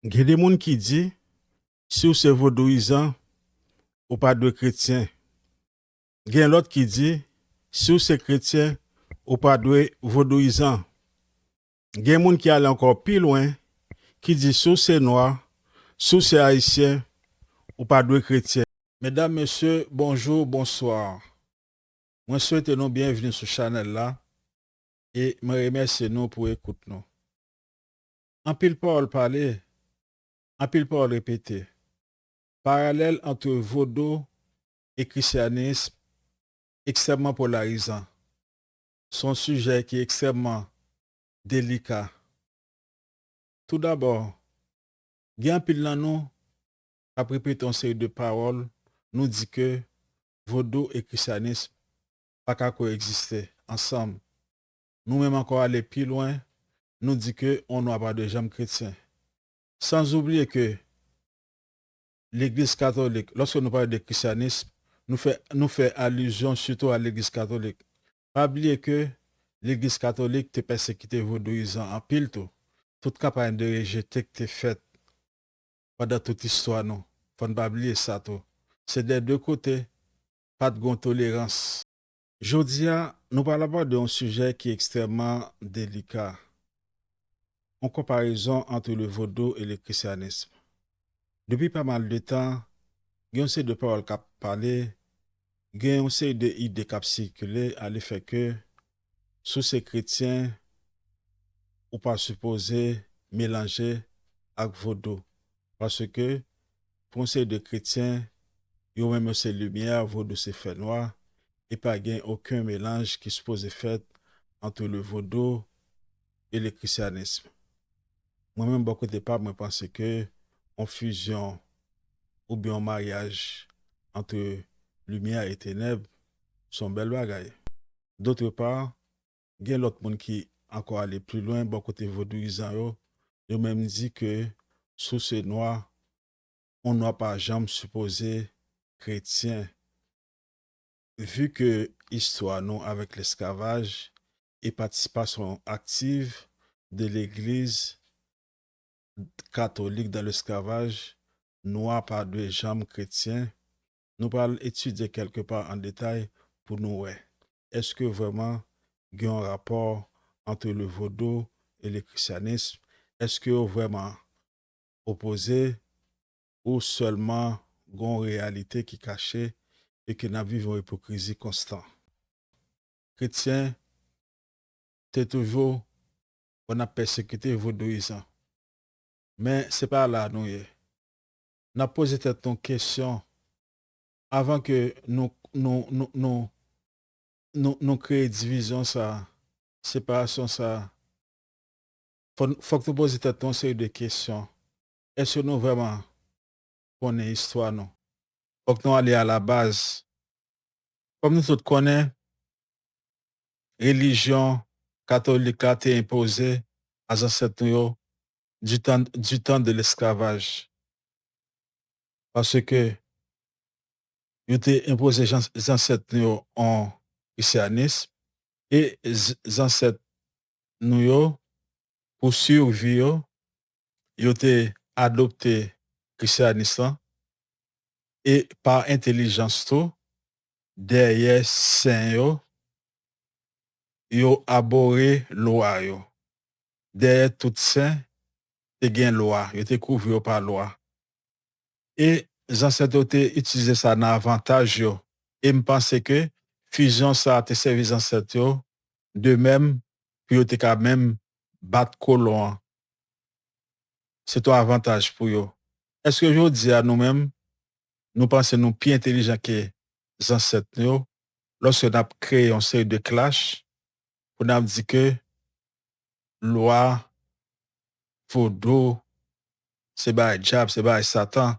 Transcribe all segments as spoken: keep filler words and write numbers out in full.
Gen de moun ki di, si w se vodouyizan, ou pa dwe kretyen. Gen lòt ki di, si w se kretyen, ou pa dwe vodouyizan. Gen moun ki ale ankò pi lwen, ki di, si w se nwa, si w se ayisyen, ou pa dwe kretyen. Medam, mesye, bonjou, bonswa. Mwen swete nou byenvni sou chanèl la e mwen remèsye nou pou ekout nou. Anpil pawòl pale, anpil pawòl repete. Paralèl ant vodou e krisyanism ekstrèmman polarizan. Se yon sijè ki ekstrèmman delika. Toudabò, gen anpil nan nou k ap repete yon seri de pawòl, nou di ke vodou e krisyanism pa ka koegziste ansanm. Nou menm ankò ale pi lwen, nou di ke yon nwa pa dwe janm kretyen. San oubliye ke legliz katolik, lòske nou pale de krisyanism, nou fè, nou fè alizyon sitou a legliz katolik. Pa bliye ke legliz katolik te pèsekite vodouyizan anpil tou. Tout kanpay de rejete ki te fèt pandan tout istwa nou. Fò n pa bliye sa tou. Se dè de kote, pa t gen tolerans. Jodi a, nou pral abòde yon sijè ki ekstrèmman delika. Yon konparezon ant le vodou e le christianisme. Depi pa mal de tan, gen yon seri de pawòl k ap pale, gen yon seri de ide k ap sikile alefè ke si w se kretyen, ou pa sipoze melanje ak vodou. Paske, pou yon seri de kretyen, yo menm yo se limyè, vodou se fènwa, e pa gen okenn melanj ki sipoze fèt ant le vodou e le christianisme. Mwen menm, bò kote pa m, mwen panse ke yon fizyon oubyen yon maryaj ant limyè e tenèb se yon bèl bagay. Dotre pa, gen lòt moun ki ankò ale pi lwen bò kote vodouyizan yo, yo menm di ke si w se nwa, yon nwa pa janm sipoze kretyen. Vi ke istwa nou avèk lesklavaj e patisipasyon aktiv de legliz katolik dan lesklavaj, nwa pa dwe janm kretyen. Nou pral etidye kèlke pa an detay pou nou wè. Èske vrèman gen yon rapò ant le vodou e le christianisme? Èske yo vrèman opoze ou sèlman gen yon reyalite ki kache e ke n ap viv yon ipokrizi konstan? Kretyen te toujou konn ap pèsekite vodouyizan. Men se pa la nou ye. N ap poze tèt nou kesyon avan ke nou, nou, nou, nou, nou, nou kreye divizyon sa, separasyon sa. Fò n, fòk nou poze tèt nou yon seri de kesyon. Èske nou vrèman konnen istwa nou? Fòk nou ale alabaz. Kòm nou tout konnen, relijyon katolik la te enpoze a zansèt nou yo du temps, du temps de l'esclavage. Paske yo te enpoze jan-, zansèt nou yo yon krisyanis, e z-, zansèt nou yo, pou sivi yo, yo te adopte krisyanis lan, e pa entèlijans tou, dèyè sen yo, yo abore lwa yo. Dèyè tout sen, te gen lwa, yo te kouvri yo pa lwa. E zansèt yo te itilize sa nan avantaj yo. E m panse ke fizyon sa a te sèvi zansèt yo de menm pou yo te ka menm bat kolon an. Se te yon avantaj pou yo. Èske jodi a nou menm, nou panse nou pi entèlijan ke zansèt nou yo lòske n ap kreye yon seri de klach pou n ap di ke lwa vodou, se bagay dyab, se bagay Satan.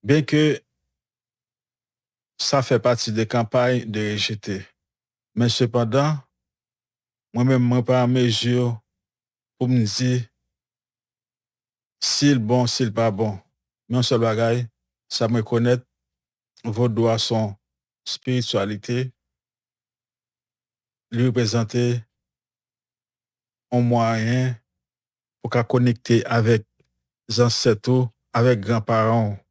Byenke sa fè pati de kanpay de rejete. Men sepandan, mwen menm, mwen pa an mezi pou m di si l bon, si l pa bon. Men yon sèl bagay, sa m rekonèt, vodou a se yon espirityalite, li reprezante yon mwayen pou ka konekte avèk zansèt ou avèk granparan w.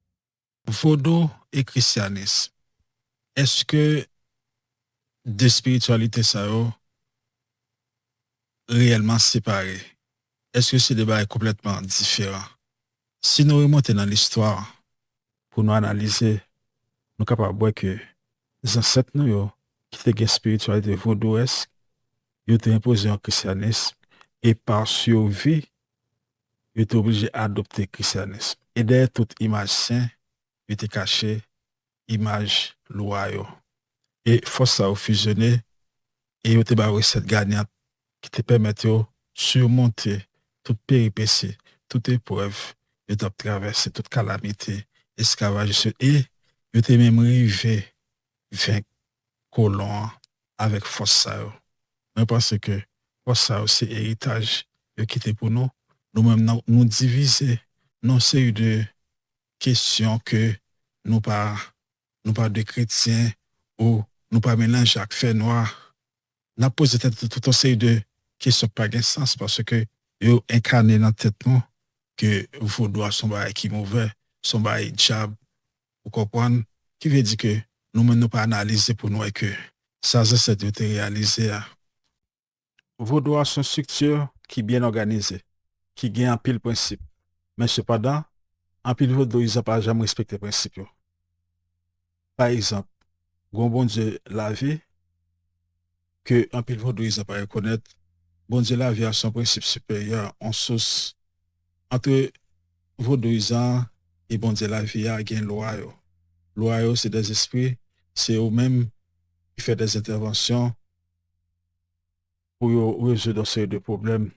Vodou e Krisyanis. Èske de espirityalite sa yo reyèlman separe? Èske se de bagay konplètman diferan? Si nou remonte nan listwa pou nou analize, nou kapab wè ke zansèt nou yo ki te gen espirityalite vodouyèsk, yo te enpoze yon krisyanis e pa sivi, yo te oblije adopte krisyanis. E dèyè tout imaj sen, yo te kache imaj lwa yo. E fòs sa yo fizyone e yo te ba yo resèt ganyant ki te pèmèt yo simonte tout peripesi, tout eprèv yo t ap travèse, tout kalamite esklavajis yo. E yo te menm rive venk kolon an avèk fòs sa yo. Mwen panse ke fòs sa yo se eritaj yo kite pou nou. Nou menm, nou, nou divize nan yon seri de kesyon ke nou pa, nou pa de kretyen ou nou pa melanje ak fènwa. N ap poze tèt nou tout yon seri de kesyon ki pa gen sans paske yo enkane nan tèt nou ke vodou a se yon bagay ki movè, se yon bagay dyab, ou konprann? Ki vle di ke nou menm nou pa analize pou nou wè ke sa zansèt yo te reyalize a. Vodou a se yon estrikti ki byen òganize, ki gen anpil prensip. Men sepandan, anpil vodouyizan pa janm respekte prensip yo. Pa egzanp, gen yon Bondye lavi ke anpil vodouyizan pa rekonèt. Bondye lavi a se yon prensip siperyè, yon sous. Ant vodouyizan an e Bondye lavi a, gen lwa yo. Lwa yo se dèzespri, se yo menm ki fè dèzentèvansyon pou yo rezoud yon seri de pwoblèm.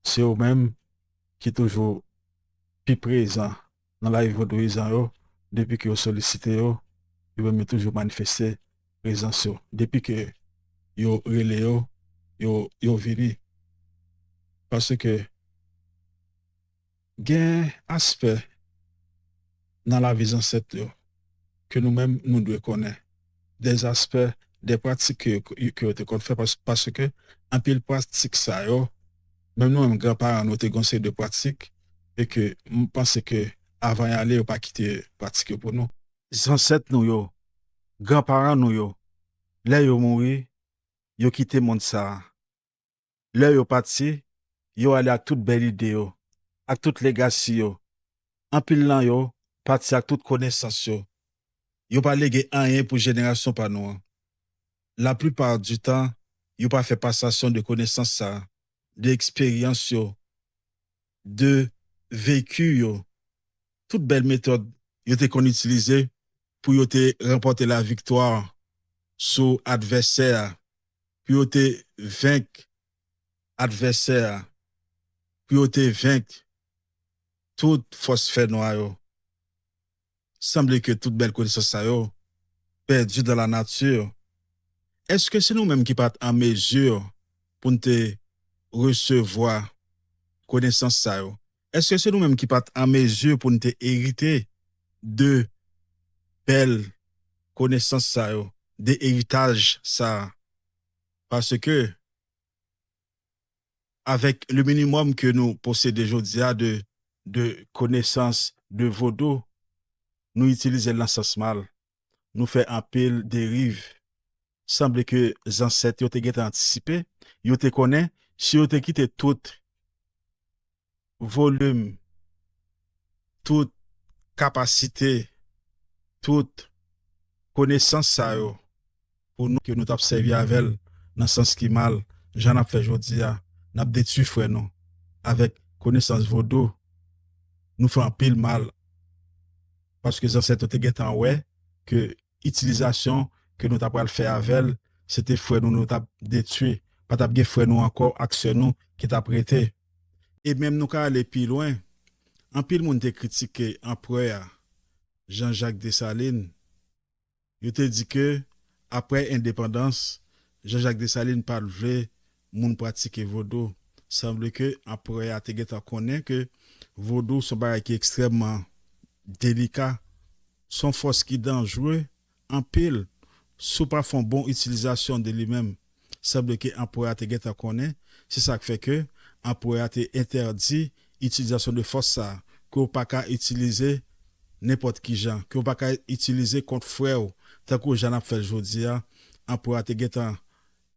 Se yo menm ki toujou pi prezan nan lavi vodouyizan yo, depi ke yo solisite yo, yo menm yo toujou manifeste prezans yo. Depi ke yo rele yo, yo, yo vini. Paske gen aspè nan lavi zansèt yo ke nou menm nou dwe konnen. Dèzaspè, de pratik ke, ke yo te konn fè, pas-, paske anpil pratik sa yo, menm nou menm granparan nou te gen yon seri de pratik, e ke m panse ke avan y ale, yo pa kite pratik yo pou nou. Zansèt nou yo, granparan nou yo, lè yo mouri, yo kite mond sa a. Lè yo pati, yo ale ak tout bèl ide yo, ak tout legasi yo. Anpil nan yo pati ak tout konesans yo. Yo pa lege anyen pou jenerasyon pa nou an. Laplipa di tan, yo pa fè pasasyon de konesans sa a, de eksperyans yo, de veki yo, tout bèl metòd yo te konn itilize pou yo te ranpòte laviktwa sou advèsè a, pou yo te venk advèsè a, pou yo te venk tout fòs fènwa yo. Sanble ke tout bèl konesans sa yo pèdi dans la nature. Èske se nou menm ki pa t an mezi pou n te resevwa konesans sa yo? Èske se nou menm ki pa t an mezi pou n te erite de bèl konesans sa yo, de eritaj sa a? Paske avèk le minimòm ke nou posede jodi a de, de konesans de vodou, nou itilize l nan sans mal. Nou fè anpil deriv. Sanble ke zansèt yo te gentan antisipe, yo te konnen si yo te kite tout volim, tout kapasite, tout konesans sa yo pou nou, ke nou t ap sèvi avè l nan sans ki mal, jan n ap fè jodi a, n ap detwi frè nou avèk konesans vodou. Nou fè anpil mal, paske zansèt yo te gentan wè ke itilizasyon ke nou ta pral fè avè l, se te frè nou nou t ap detwi. Pa t ap gen frè nou ankò ak sè nou ki t ap rete. E menm nou ka ale pi lwen. Anpil moun te kritike anperè a, Jean-Jacques Dessalines. Yo te di ke, apre endepandans, Jean-Jacques Dessalines pa t vle moun pratike vodou. Sanble ke anperè a te gentan konnen ke vodou se yon bagay ki ekstrèmman delika, se yon fòs ki danjre anpil si w pa fè yon bon itilizasyon de li menm. Sanble ke anperè a te gentan konnen, se sa k fè ke anperè a te entèdi itilizasyon de fòs sa a, ke w pa ka itilize nenpòt ki jan, ke w pa ka itilize kont frè w, tankou jan n ap fè l jodi a, anperè a te gentan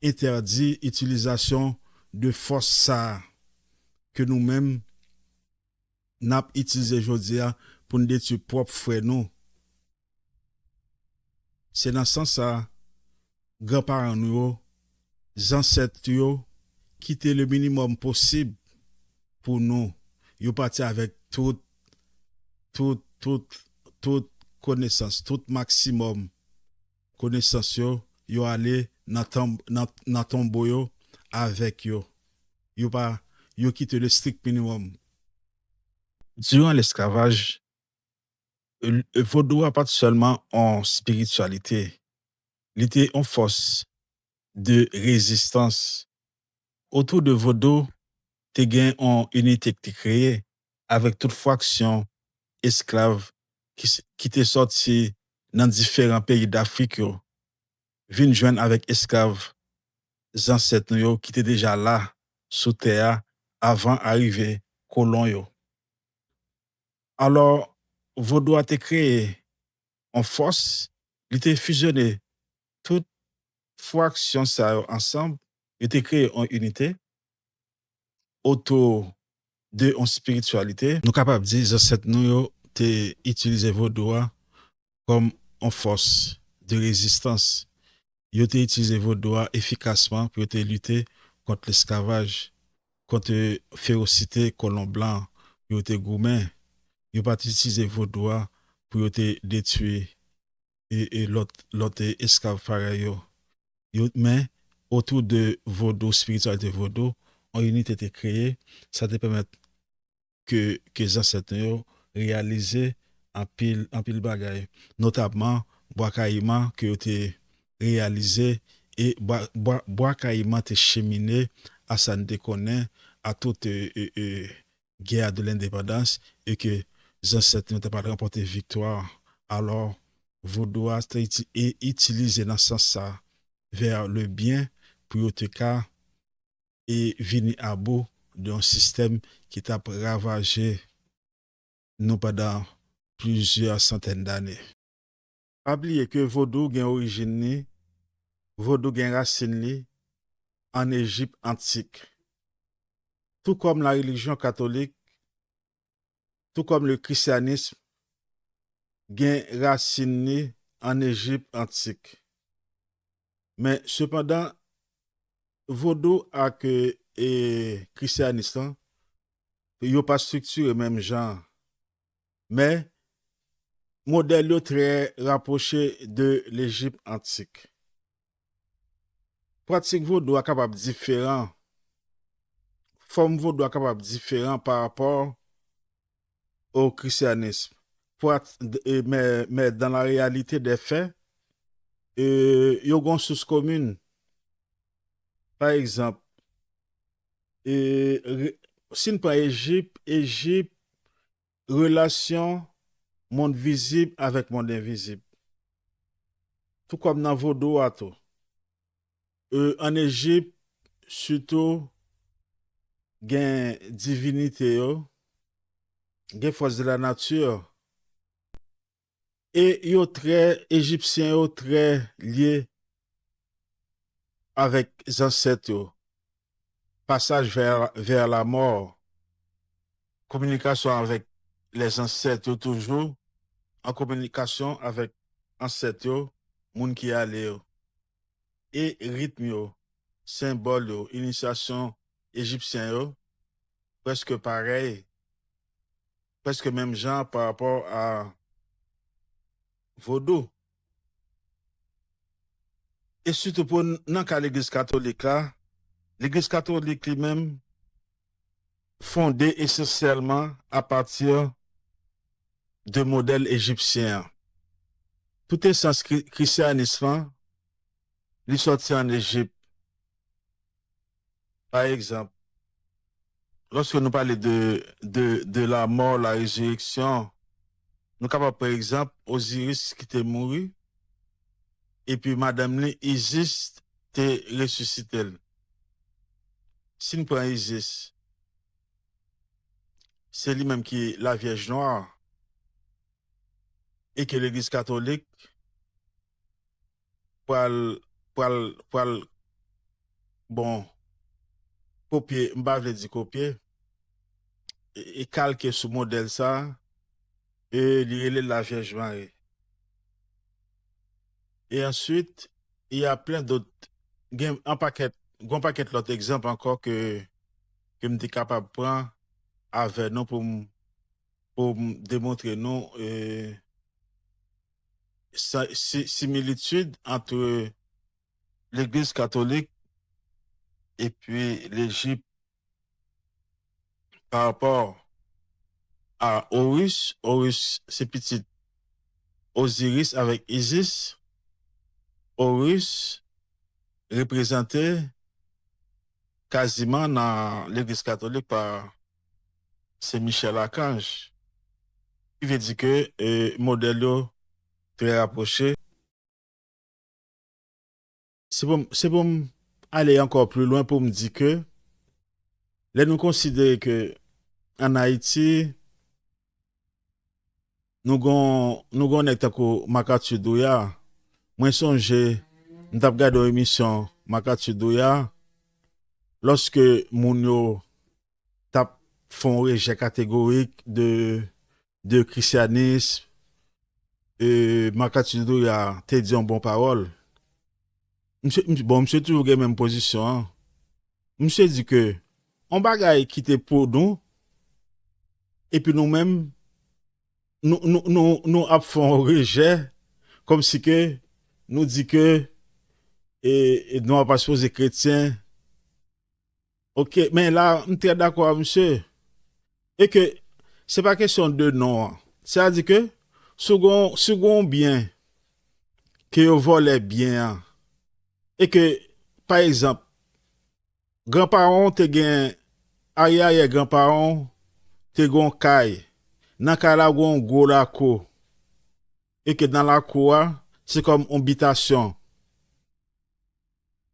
entèdi itilizasyon de fòs sa a ke nou menm n ap itilize jodi a pou n detwi pwòp frè nou. Se nan sans sa a, granparan nou yo, zansèt yo, kite le minimòm posib pou nou. Yo pati avèk tout, tout, tout, tout konesans, tout maksimòm konesans yo, yo ale nan tanm-, nan, nan tonbo yo avèk yo. Yo pa, yo kite le strict minimum. Diran lesklavaj, l-, vodou a pa t sèlman on espirityalite, li te on fòs de rezistans. Otou de vodou, te gen on inite ki te kreye avèk tout fraksyon esklav ki s-, ki te sòti nan diferan peyi Dafrik yo, vin jwenn avèk esklav zansèt nou yo ki te deja la sou tè a avan arive kolon yo. Alò, vodou a te kreye on fòs, li te fizyone tout fraksyon sa yo ansanm, yo te kreye on inite otou de on espirityalite. Nou kapab di zansèt nou yo te itilize vodou a kòm on fòs de rezistans. Yo te itilize vodou a efikasman pou yo te lite kont lesklavaj, kont ferosite kolon blan yo te goumen. Yo pa t itilize vodou a pou yo te detwi e, e lòt, lòt, e, esklav parèy yo. Yo, men, otou de vodou, espirityalite vodou, yon inite te kreye, sa te pèmèt ke, ke zansèt nou yo reyalize anpil, anpil bagay, notamman Bwa Kayiman ke yo te reyalize, e Bwa, Bwa, Bwa Kayiman te chemine a sa n te konnen, a tout, e, e, e, guerre de l'indépendance, e ke zansèt nou te pral ranpòte viktwa. Alò, vodou a te iti-, e itilize nan sans sa, vers le bien, pou yo te ka e vini a bout de yon sistèm ki t ap ravaje nou pandan plizyè santèn dane. Pa bliye ke vodou gen orijin li, vodou gen rasin li an Ejip antik. Tou kòm la relijyon katolik, tou kòm le christianisme gen rasin li an Ejip antik. Men, sepandan, vodou ak, e, e, krisyanis lan, yo pa estriktire menm jan. Men, modèl yo trè rapwoche de Lejip antik. Pratik vodou a kapab diferan. Fòm vodou a kapab diferan pa rapò o krisyanis. Prat-, e, men, men dans la réalité des faits, e, yo gen yon sous komin. Pa egzanp, e, re-, si n pran Ejip, Ejip, relasyon mond vizib avèk mond envizib. Tou kòm nan vodou a tou. E, ann Ejip, sitou, gen divinite yo, gen fòs de la nati, e yo trè, Ejipsyen yo trè lye avèk zansèt yo. Passage vers, vers la mort. Kominikasyon avèk lèzansèt yo toujou an kominikasyon avèk ansèt yo, moun ki ale yo. E ritm yo, senbòl yo, inisyasyon ejipsyen yo, prèske parèy, prèske menm jan pa rapò a vodou. E sitou pou n-, nan ka legliz katolik la, legliz katolik li menm fonde esansyèlman apati de modèl ejipsyen an. Tout esans kri-, krisyanis lan, li sòti ann Ejip. Pa egzanp, lòske nou pale de, de, de la mort, la résurrection, nou kapab pran egzanp Oziris ki te mouri, epi madanm li, Izis, te resisite l. Si n pran Izis, se li menm ki la Vyèj Nwa, e ke Legliz Katolik pral, pral, pral, bon, kopye, m pa vle di kopye, e, e kalke sou modèl sa, e li rele l la Vyèj Mari. E answit, il y a plein d'autres, gen an pakèt, gen yon pakèt lòt egzanp ankò ke, ke m te kapab pran avè nou pou m, pou m demontre nou, e, sa, si, similitid ant Legliz Katolik epi Lejip pa rapò a Oris. Oris se pitit Oziris avèk Izis. Oris reprezante kaziman nan Legliz Katolik pa Sen Michèl Akanj. Ki vle di ke, e, modèl yo trè rapwoche. Se pou m, se pou m ale ankò pli lwen pou m di ke lè nou konsidere ke ann Ayiti, nou gon, nou gon nèg tankou Marc Arthur Doyard. Mwen sonje, m t ap gade yon emisyon Marc Arthur Doyard, lòske moun yo t ap fè yon rejè kategorik de, de krisyanis, e, Marc Arthur Doyard te di yon bon pawòl. Misye, misye, bon, misye toujou gen menm pozisyon an. Misye di ke yon bagay ki te pou nou, epi nou menm, nou, nou, nou, nou ap fè yon rejè, kòmsi ke nou di ke, e, e nou pa sipoze kretyen. Ok, men la, m trè dakò a misye. E ke se pa kesyon de non an. Sètadi ke si w gon, si w gon byen, ke yo vòlè byen an, e ke, pa egzanp, granparan w te gen, aryè aryè granparan w te gen yon kay. Nan kay la, gen yon gwo lakou. E ke nan lakou a, se kòm yon bitasyon.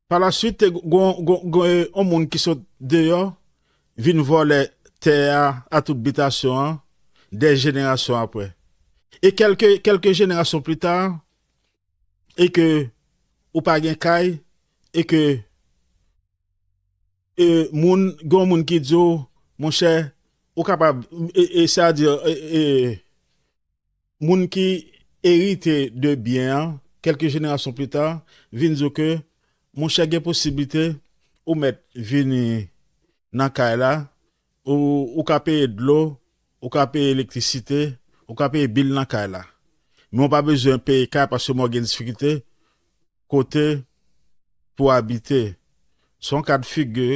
Palaswit, te gon, gon, gon, yon moun ki sot deyò, vin vòlè tè a, a tout bitasyon an, dè jenerasyon apre. E kèlke, kèlke jenerasyon pli ta, e ke ou pa gen kay, e ke, e, moun, gen yon moun ki di w, monchè, ou kapab, e, e, sètadi, e, e, moun ki erite de byen an, kèlke jenerasyon pli ta, vin di w ke, monchè, gen posiblite ou mèt vini nan kay la, ou, ou ka peye dlo, ou ka peye elektrisite, ou ka peye bil nan kay la. Men w pa bezwen peye kay paske mwen gen difikilte kote pou abite. Se yon ka de figi,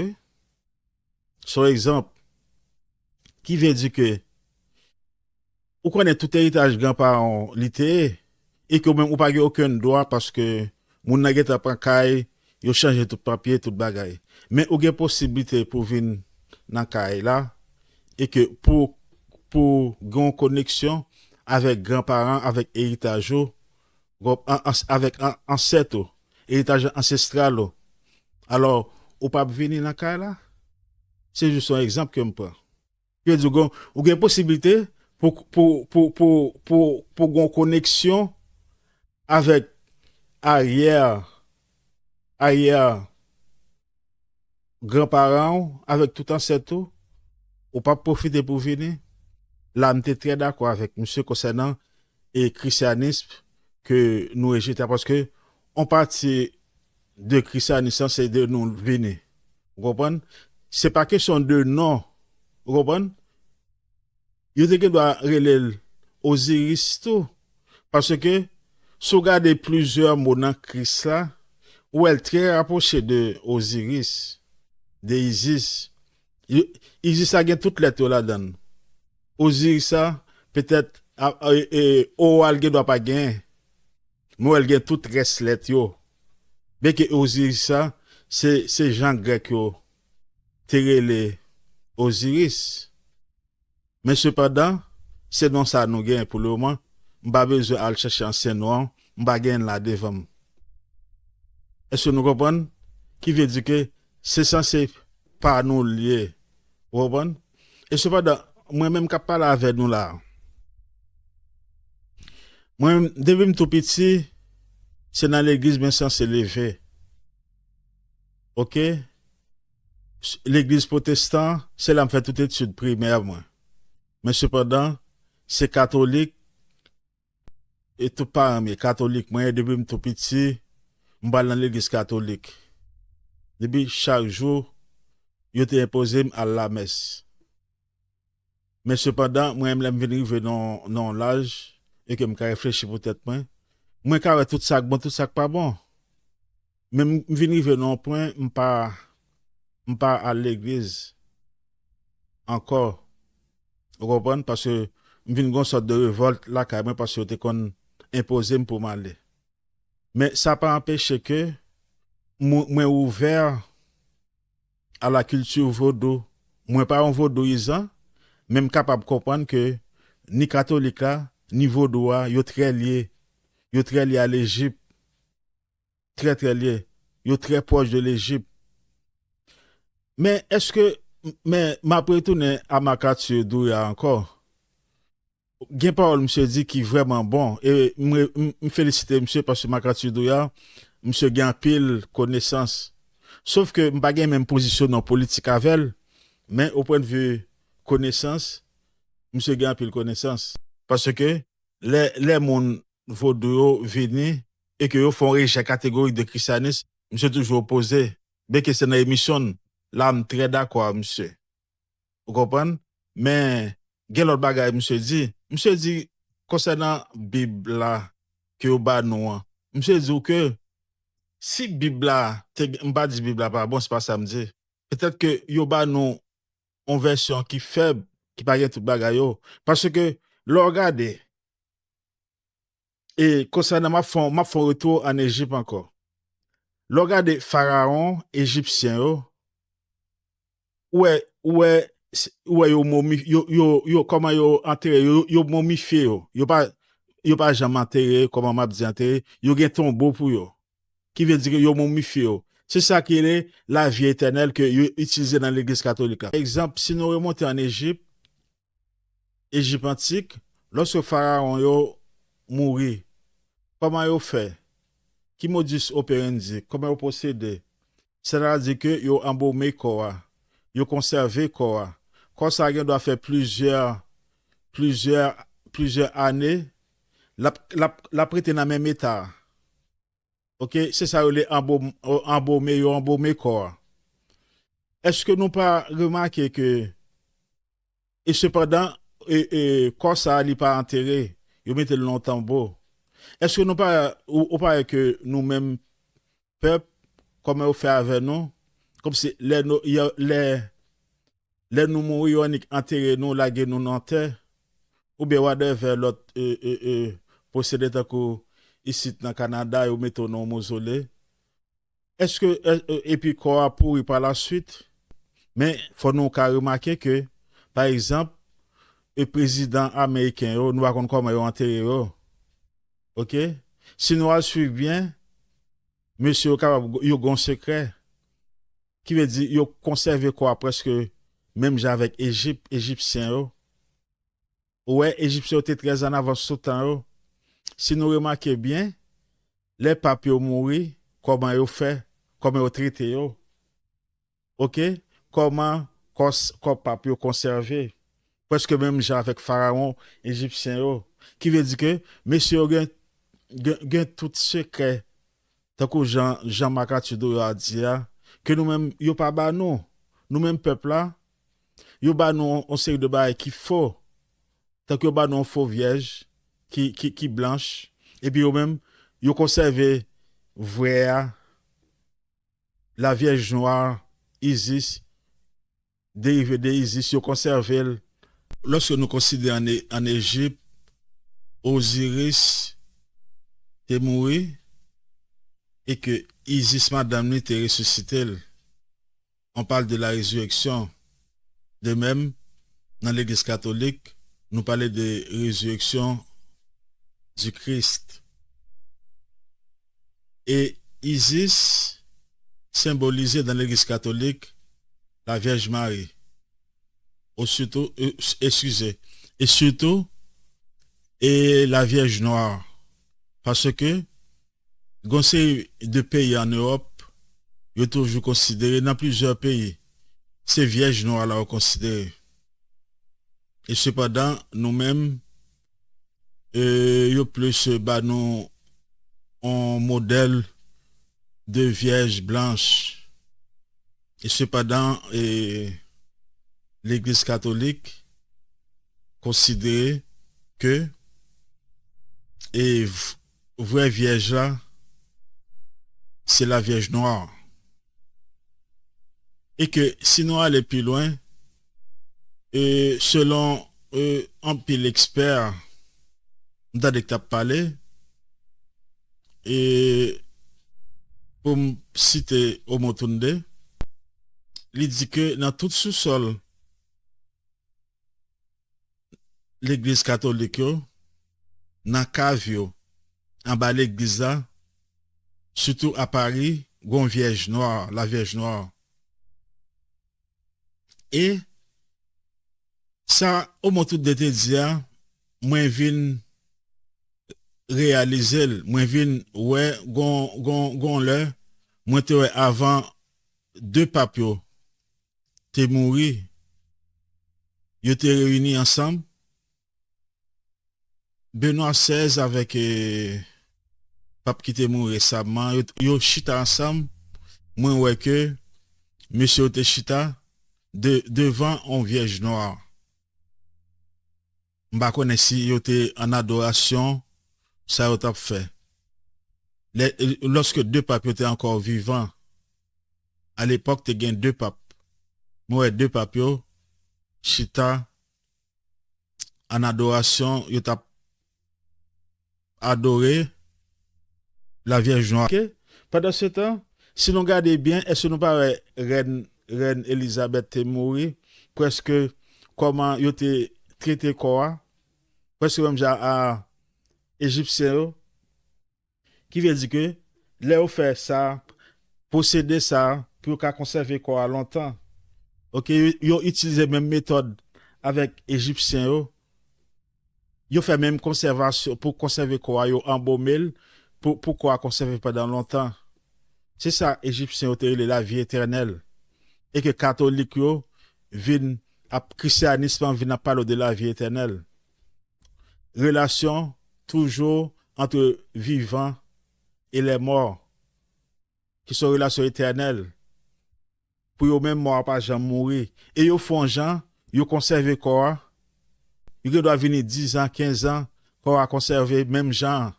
se yon egzanp. Ki vle di ke ou konnen tout eritaj granparan w li te ye, e ke ou menm ou pa gen okenn dwa paske moun nan gentan pran kay, yo chanje tout papye, tout bagay. Men ou gen posiblite pou vin nan kay la, e ke pou, pou gen yon koneksyon avèk granparan, avèk eritaj ou, ou konp-, an-, an-, avèk an-, ansèt ou, eritaj ansestral ou. Alò, ou p ap vini nan kay la? Se jis yon egzanp ke m pran. Ki vle di ou gen, ou gen posiblite pou, pou, pou, pou, pou, pou gen yon koneksyon avèk aryè, aryè granparan w, avèk tout ansèt ou, ou p ap pwofite pou vini. La, m te trè dakò avèk misye konsènan e krisyanis ke nou rejte a, paske on pati de krisyanis lan se de nou vini. Ou konprann? Se pa kesyon de non. Ou konprann? Yo te gen dwa rele l Oziris tou. Paske, si w gade plizyè mo nan Kris la, ou wè l trè rapwoche de Oziris, de Izis. Yo, Izis la gen tout lèt yo ladan l. Oziris la, petèt, a, a, e, o a l gen dwa pa genyen. Men w wè l gen tout rès lèt yo. Byenke Oziris la, se, se jan Grèk yo te rele Oziris. Men sepandan, se non sa nou gen pou lemoman. M pa bezwen al chèche ansyen non an, m pa genyen l la devan m. Èske nou konprann? Ki vle di ke se sanse pa nou l ye. Ou konprann? E sepandan, mwen menm k ap pale avè nou la a. Mwen, depi m tou piti, se nan legliz mwen sanse leve. Oke? S-, legliz pwotestan, se la m fè tout etid primè mwen. Men sepandan, se katolik, e tout paran m ye katolik. Mwen, depi m tou piti, m pral nan legliz katolik. Depi chak jou, yo te enpoze m al lamès. Men sepandan, mwen menm, lè m vin rive nan, nan yon laj, e ke m ka reflechi pou tèt mwen, mwen ka wè tout sa k bon, tout sa k pa bon. Men m, m vin rive nan yon pwen, m pa, m pa al legliz ankò. Ou konprann? Paske m vin gen yon sòt de revòlt lakay mwen, paske yo te konn enpoze m pou m ale. Men sa pa anpeche ke mwen, mwen ouvè a la kilti vodou. Mwen pa yon vodouyizan, men m kapab konprann ke ni katolik la, ni vodou a, yo trè lye. Yo trè lye a Lejip. Trè, trè lye. Yo trè pwòch de Lejip. Men èske, men m ap retounen a Marc Arthur Doria ankò. Gen pawòl misye di ki vrèman bon. E m, m, m felisite misye paske Marc Arthur Doria, misye gen anpil konesans. Sof ke m pa gen menm pozisyon nan politik avè l, men o pwennvi konesans, misye gen anpil konesans. Paske lè, lè moun vodou yo vini e ke yo fè yon rejè kategorik de krisyanis, misye toujou opoze. Byenke se nan emisyon l, la m trè dakò a misye. Ou konprann? Men, gen lòt bagay misye di. Misye di, konsènan Bib la ke yo ba nou an, misye di w ke si Bib la, te, m pa di Bib la pa bon, se pa sa m di. Petèt ke yo ba nou yon vèsyon ki fèb, ki pa gen tout bagay yo. Paske, lè w gade, e konsènan, m ap fè, m ap fè yon retou ann Ejip ankò. Lè w gade farawon ejipsyen yo, ou wè, ou wè, ou wè yo momi, yo, yo, yo, kòman yo antere, yo, yo momifye yo. Yo pa, yo pa janm antere, kòman m ap di antere, yo gen tonbo pou yo. Ki vle di ke yo momifye yo. Se sa ki rele lavi etènèl ke yo itilize nan legliz katolik la. Pa egzanp, si nou remonte ann Ejip, Ejip antik, lòske farawon yo mouri, kòman yo fè? Ki modus operandi? Kòman yo pwosede? Sètadi ke yo anbome kò a, yo konsève kò a. Kò sa a gen dwa fè plizyè, plizyè, plizyè ane, l ap, l ap, l ap rete nan menm eta a. Oke, se sa yo rele anbom-, anbome, yo anbome kò a. Èske nou pa remake ke, e sepandan, e, e, kò sa a, li pa antere, yo mete l nan yon tonbo. Èske nou pa, ou, ou pa wè ke nou menm, pèp, kòman yo fè avè nou, kòmsi lè nou, y-, lè, lè nou mouri, yo annik antere nou, lage nou nan tè, oubyen whatever lòt, e, e, e, pwosede tankou isit nan Kanada, yo mete w nan yon mozole. Èske, e, e, epi kò a pouri pa la swit? Men, fò nou ka remake ke, pa egzanp, e prezidan ameriken yo, nou pa konn kòman yo antere yo. Oke? Si nou al swiv byen, mesye yo kapab, yo gen yon sekrè. Ki vle di, yo konsève kò a prèske menm jan avèk Ejip, Ejipsyen yo. Ou wè, Ejipsyen yo te trè an avans sou tan yo. Si nou remake byen, lè pap yo mouri, kòman yo fè, kòman yo trete yo. Oke? Kòman kò s-, kò pap yo konsève? Prèske menm jan avèk farawon ejipsyen yo. Ki vle di ke mesye yo gen, gen, gen tout sekrè, tankou jan, jan Marc Arthur Doria di a, ke nou menm, yo pa ba nou. Nou menm pèp la, yo ba nou yon, yon seri de bagay ki fo. Tankou yo ba nou yon fo vyèj ki, ki, ki blanch, epi yo menm, yo konsève vrè a, la Vierge Noire, Isis, derive de Isis, yo konsève l. Lòske nou konsidere ann E-, ann Ejip, Oziris te mouri e ke Isis, madanm li, te resisite l. On parle de la résurrection. De même, nan legliz katolik, nou pale de résurrection du Christ. E Isis senbolize nan legliz katolik la Vierge Marie. ou sitou, e, eskize, e sitou, e la Vyèj Nwa. Paske, gon seri de peyi an Ewòp, yo toujou konsidere, nan plizyè peyi, se Vyèj Nwa la yo konsidere. E sepandan, nou menm, e, yo plis ba nou on modèl de Vyèj blanch. E sepandan, e, Legliz Katolik konsidere ke, e, v-, vrè Vyèj la, se la Vyèj Nwa. E ke si nou ale pi lwen, e, selon, e, anpil ekspè, m tande k t ap pale, e pou m site Omotunde, li di ke nan tout sousòl legliz katolik yo, nan kav yo, anba legliz la, sitou a Pari, gon Vyèj Nwa, la Vyèj Nwa. E sa Omotunde te di a, mwen vin reyalize l, mwen vin wè gon, gon, gon lè, mwen te wè avan de pap yo te mouri, yo te reyini ansanm. Benwa sèz avèk, e, pap ki te mouri resaman, yo, yo chita ansanm. Mwen wè ke mesye yo te chita de, devan on Vyèj Nwa. M pa konnen si yo te an adorasyon, sa yo t ap fè. Lè, lòske de pap yo te ankò vivan, alepòk te gen de pap. Mwen wè de pap yo chita an adorasyon, yo t ap adore la Vyèj Nwa. Oke? Pandan se tan, si nou gade byen, èske nou pa wè rèn, rèn Elizabèt te mouri prèske kòman yo te trete kò a? Prèske menm jan a Ejipsyen yo. Ki vle di ke lè yo fè sa, pwosede sa, pou yo ka konsève kò a lontan. Oke, yo, yo itilize menm metòd avèk Ejipsyen yo. Yo fè menm konsèvasyon, pou konsève kò a, yo anbome l, pou, pou kò a konsève pandan lontan. Se sa Ejipsyen yo te rele lavi etènèl. E ke katolik yo vin ap, krisyanis lan vin ap pale w de lavi etènèl. Relasyon toujou ant vivan e lè mò, ki se yon relasyon etènèl. Pou yo menm, mò a pa janm mouri. E yo fè yon jan, yo konsève kò a. Yo gen dwa vini diz an, kenz an, kò a konsève menm jan an.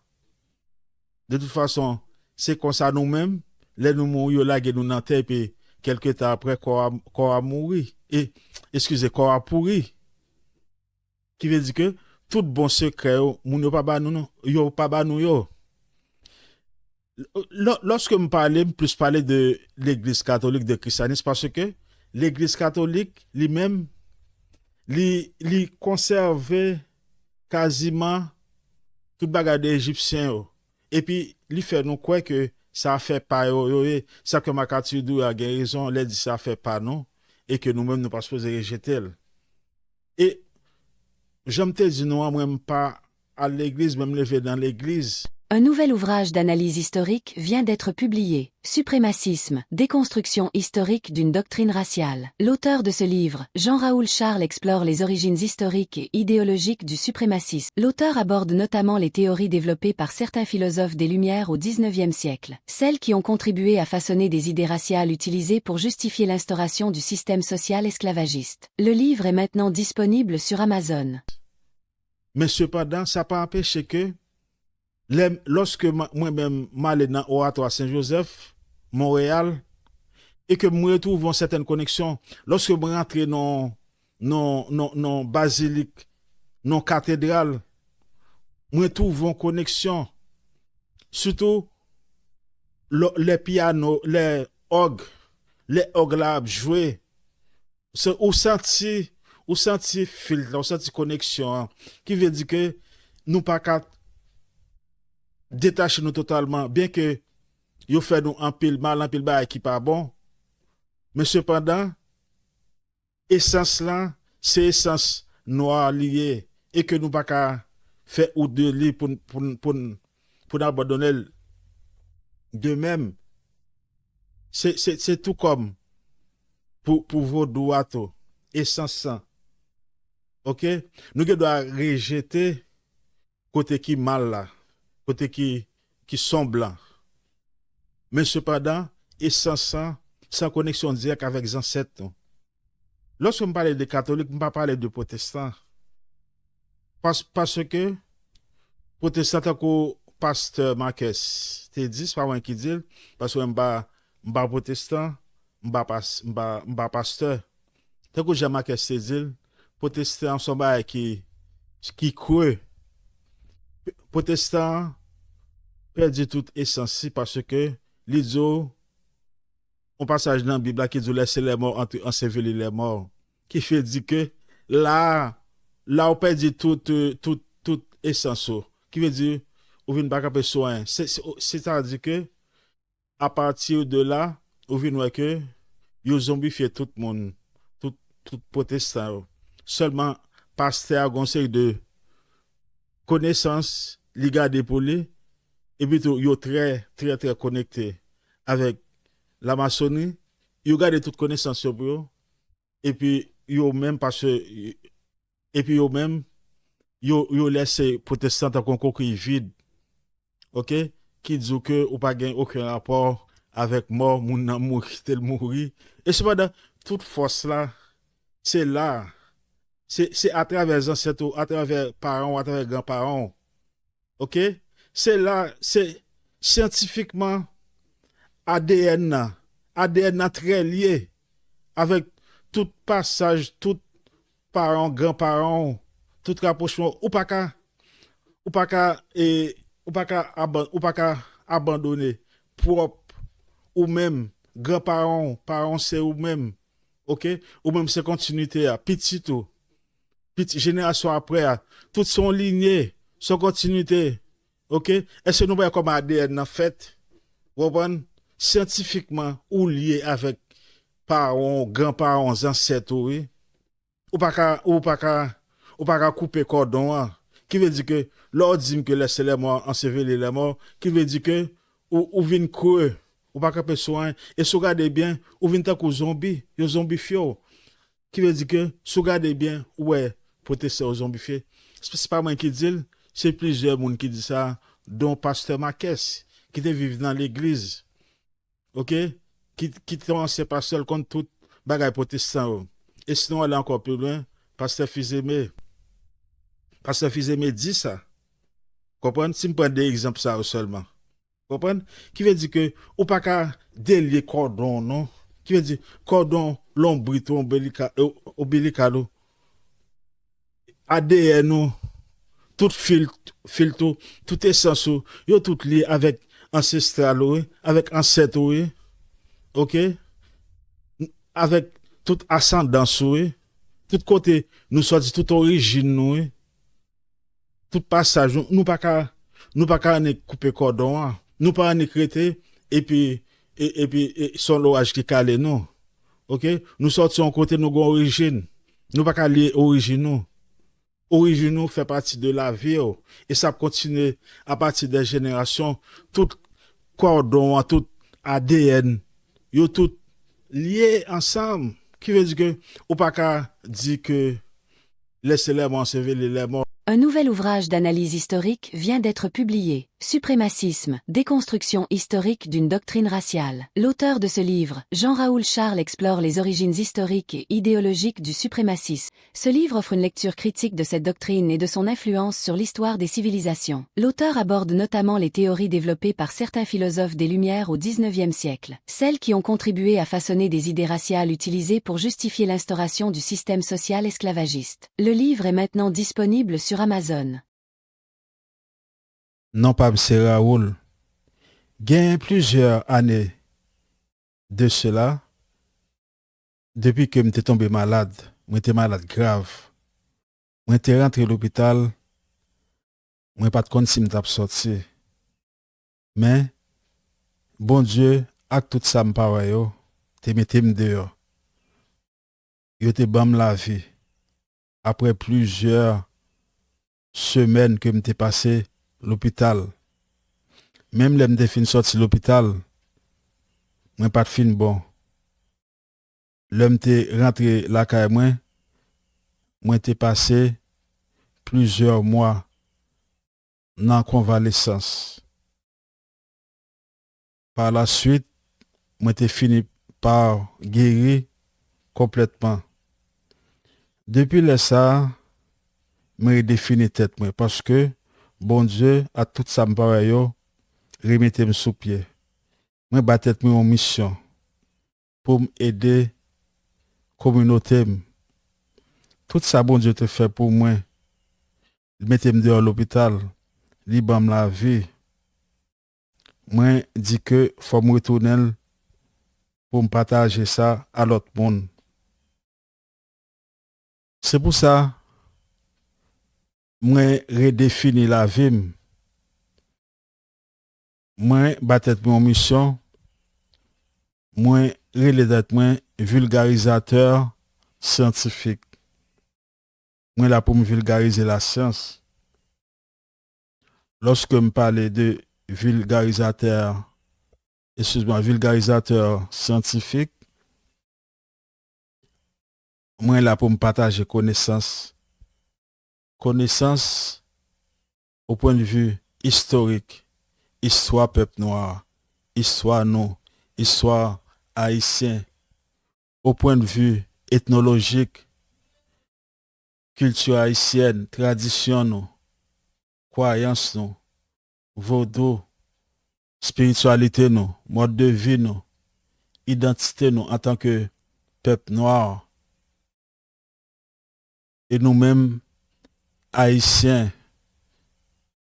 De tout fason, se konsa nou menm, lè nou mouri, yo lage nou nan tè, epi kèlke tan apre, kò a, kò a mouri. E, eskize, kò a pouri. Ki vle di ke tout bon sekrè yo, moun yo pa ba nou, non. Yo pa ba nou yo. Lò-, lòske m pale, m plis pale de legliz katolik, de krisyanis, paske legliz katolik, li menm, li, li konsève kaziman tout bagay de Ejipsyen yo. Epi, li fè nou kwè ke se afè pa yo, yo ye. Sa ke MacArthur di a gen rezon, lè di se afè pa nou, e ke nou menm nou pa sipoze rejete l. E, jan m te di nou an, mwen m pa al legliz, men m leve nan legliz. Un nouvel ouvrage d'analyse historique vient d'être publié, Suprémacisme, déconstruction historique d'une doctrine raciale. L'auteur de ce livre, Jean-Raoul Charles, explore les origines historiques et idéologiques du suprémacisme. L'auteur aborde notamment les théories développées par certains philosophes des Lumières au dix-neuvième siècle, celles qui ont contribué à façonner des idées raciales utilisées pour justifier l'instauration du système social esclavagiste. Le livre est maintenant disponible sur Amazon. Men sepandan, sa pa anpeche ke lè, lòske m, mwen menm, m ale nan Oratwa Sen Jozèf, Monreyal, e ke m retwouve yon sètèn koneksyon, lòske m rantre nan, nan, nan, nan bazilik, nan katedral, mwen twouve yon koneksyon. Sitou, lò-, lè pyano, lè òg, lè òg la ap jwe, se, ou santi, ou santi fil la, ou santi koneksyon an. Ki vle di ke nou pa ka detache nou totalman, byen ke yo fè nou anpil mal, anpil bagay ki pa bon. Men sepandan, esans lan, se esans nwa li ye, e ke nou pa ka fè wout de li pou n, pou n, pou n, pou n abandone l. De menm, se, se, se tou kòm pou, pou vodou a tou, esans lan. Oke? Nou gen dwa rejete kote ki mal la, kote ki, ki sonb lan. Men sepandan, esans lan, se an koneksyon dirèk avèk zansèt nou. Lòske m pale de katolik, m pa pale de pwotestan. Pas, paske pwotestan, tankou pastè Marques te di, se pa mwen ki di l, paske m pa, m pa pwotestan, m pa pas, m pa, m pa pastè. Tankou jan Marques te di l, pwotestan se yon bagay ki, ki kre. Pwotestan pèdi tout esans li paske li di w, yon pasaj nan Bib la ki di w laissez les morts enseveli les morts. Ki vle di ke la, la ou pèdi tout, euh, tout, tout esans ou. Ki vle di, ou vin pa kanpe sou anyen. Se, se, sètadi ke, apati de la, ou vin wè ke yo zonbifye tout moun, tout, tout pwotestan yo. Sèlman, pastè a gon seri de konesans, li gade pou li, epi tou, yo trè, trè, trè konekte avèk lamasoni, yo gade tout konesans yo pou yo, epi yo menm, paske, epi yo menm, yo, yo lèse pwotestan tankou yon kokiy vid, oke, ki di w ke ou pa gen okenn rapò avèk mò, moun nan mouri, kite l mouri. E sepandan, tout fòs la, se la, se, se atravè zansèt ou, atravè paran w, atravè granparan w. Oke? Se la, se syantifikman A D N nan. A D N nan trè lye avèk tout pasaj, tout paran, granparan w, tout rapwochman w. Ou pa ka, ou pa ka, e, ou pa ka aban-, ou pa ka abandone pwòp ou menm, granparan w, paran w se ou menm. Oke? Ou menm se kontinite a, pitit ou, pitit, jenerasyon apre a, tout se yon linye, se yon kontinite. Oke? Èske nou pa wè kòman A D N nan fèt? Ou konprann? Syantifikman, ou lye avèk paran w, granparan w, zansèt ou, wi. Ou pa ka, ou pa ka, ou pa ka koupe kòdon an. Ki vle di ke, lè w di m ke laissez les morts enseveli les morts, ki vle di ke ou, ou vin kre, ou pa kanpe sou anyen. E si w gade byen, ou vin tankou zonbi, yo zonbifye w. Ki vle di ke, si w gade byen, ou wè pwotestan yo zonbifye. Se, se pa mwen ki di l, se plizyè moun ki di sa, don pastè Marques, ki te viv nan legliz, oke? Ki, ki te yon ansyen pastè, l konn tout bagay pwotestan yo. E si nou ale ankò pi lwen, pastè Fils-Aimé, pastè Fils-Aimé di sa. Konprann? Si m pran de egzanp sa yo sèlman. Konprann? Ki vle di ke ou pa ka delye kòdon w, non. Ki vle di kòdon lonbrit ou, onbilika-, e, onbilikal ou, A D N ou, tout fil, fil tou, tout esans ou, yo tout lye avèk ansestral ou, wi, avèk ansèt ou, wi. Oke? Avèk tout asandans ou, wi. Tout kote nou sòti, tout orijin nou, wi. Tout pasaj, nou, nou pa ka, nou pa ka annik koupe kòdon an. Nou pa annik rete, epi, e, epi, e, se yon loraj ki kale nou. Oke? Nou sòti yon kote, nou gen orijin. Nou pa ka lye orijin nou. Orijin nou fè pati de lavi w. E sa ap kontinye apati de jenerasyon. Tout kòdon an, tout A D N, yo tout lye ansanm. Ki vle di ke ou pa ka di ke laissez les morts ensevelir les morts. Un nouvel ouvrage d'analyse historique vient d'être publié, Suprémacisme, déconstruction historique d'une doctrine raciale. L'auteur de ce livre, Jean-Raoul Charles, explore les origines historiques et idéologiques du suprémacisme. Ce livre offre une lecture critique de cette doctrine et de son influence sur l'histoire des civilisations. L'auteur aborde notamment les théories développées par certains philosophes des Lumières au dix-neuvième siècle, celles qui ont contribué à façonner des idées raciales utilisées pour justifier l'instauration du système social esclavagiste. Le livre est maintenant disponible sur Amazon. Non pa m se Raoul. Gen plizyè ane de sela, depi ke m te tonbe malad, mwen te malad grav. Mwen te rantre lopital, mwen pa t konn si m t ap sòti. Men, Bondye ak tout sa m pa wè yo te mete m deyò. Yo te ban m lavi. apre plizyè semèn ke m te pase lopital. Menm lè m te fin sòti lopital, mwen pa t fin bon. Lè m te rantre lakay mwen, mwen te pase plizyè mwa nan konvalesans. Par la suite, mwen te fini pa geri konplètman. Depi lè sa a, mwen redefini tèt mwen, paske Bondye ak tout sa m parèy yo remete m sou pye. Mwen ba tèt mwen yon misyon pou m ede kominote m. Tout sa Bondye te fè pou mwen, li mete m deyò lopital, li ban m lavi. Mwen di ke fò m retounen l pou m pataje sa a lòt moun. Se pou sa, mwen redefini lavi m. Mwen ba tèt mwen yon misyon. Mwen rele tèt mwen vilgarizatè syantifik. Mwen la pou m vilgarize lasyans. Lòske m pale de vilgarizatè, eskize mwa, vilgarizatè syantifik, mwen la pou m pataje konesans. Konesans o pwennvi istorik, istwa pèp nwa, istwa nou, istwa ayisyen, o pwennvi etnolojik, kilti ayisyèn, tradisyon nou, kwayans nou, vodou, espirityalite nou, mòd de vi nou, idantite nou antanke pèp nwa, e nou menm ayisyen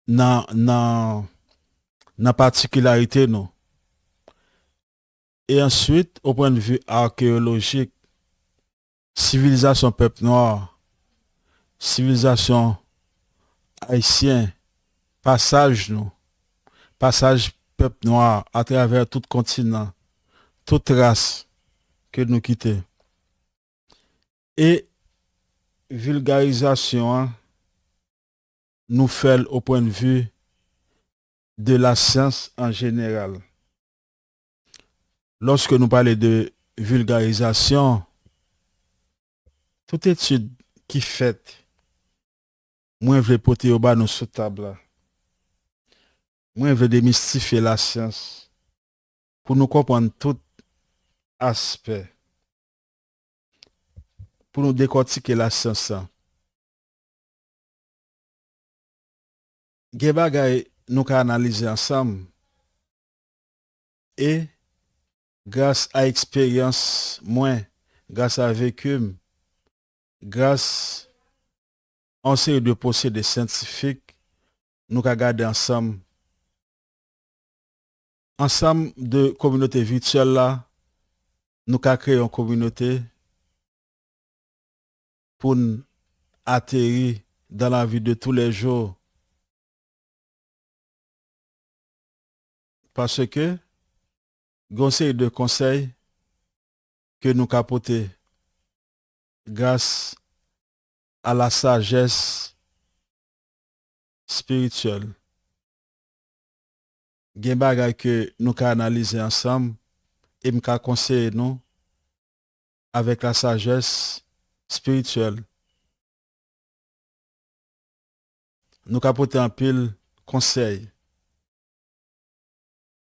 nan, nan, nan patikilarite nou. E answit, o pwennvi akeyolojik, sivilizasyon pèp nwa, sivilizasyon ayisyen, pasaj nou, pasaj pèp nwa atravè tout kontinan, tout ras ke nou kite. E vilgarizasyon an, nou fè l o pwennvi de lasyans an jeneral. Lòske nou pale de vilgarizasyon, tout etid ki fèt, mwen vle pote yo ba nou sou tab la. Mwen vle demistifye lasyans pou nou konprann tout aspè, pou nou dekòtike lasyans lan. Gen bagay nou ka analize ansanm, e gras a eksperyans mwen, gras a veki m, gras a yon seri de pwosede syantifik, nou ka gade ansanm. Ansanm de kominote vityèl la, nou ka kreye yon kominote pou n ateri dans la vie de tous les jours. Paske gen yon seri de konsèy ke nou ka pote gras a la sajès espirityèl. Gen bagay ke nou ka analize ansanm e m ka konseye nou avèk la sajès espirityèl. Nou ka pote anpil konsèy,